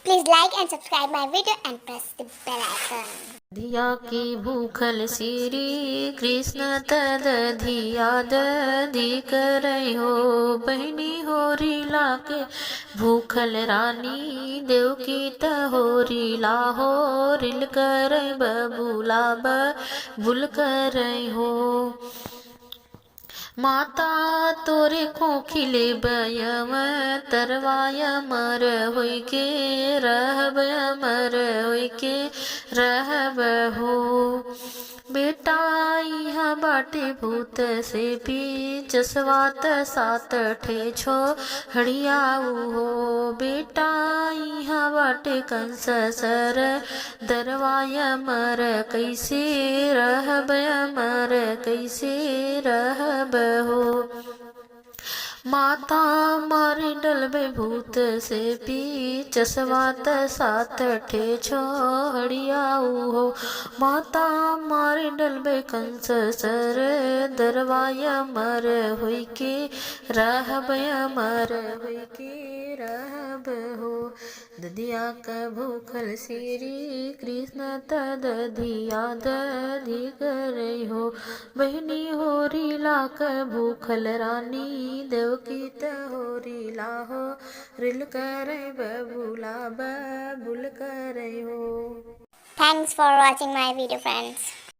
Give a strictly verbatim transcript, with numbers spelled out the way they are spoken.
Please like and subscribe my video and press the bell icon. दधिया की भूखल श्री कृष्ण त दधिया दधिकरै हो। बहिनी होरी लाके भूखल रानी देवकी त होरी ला होरिल करै बबुला बबुल करै हो। माता तोरे खोखिले बयम तरवाय अमर होइके रहब अमर होइके रहब हो। बेटा इहाँ बाटे भूत से पीचसवा त सात ठे छोहड़ियाऊ हो। बेटा इहाँ बाटे कंस सर दरवाय अमर कैसे रहब अमर कैसे रहब हो। माता मार डलबे भूत से पीचसवा त सात ठे छोहड़ियाऊ हो। माता मार डलबे कंस सर दरवाय अमर होइके रहब अमर होइके रहब हो। दधिया क भूखल श्री कृष्ण त दधिया दधिकरै हो। बहिनी होरी लाक भूखल रानी देवकी त होरी ला होरिल करै बबुला बबुल करै हो। Thanks for watching my video, friends.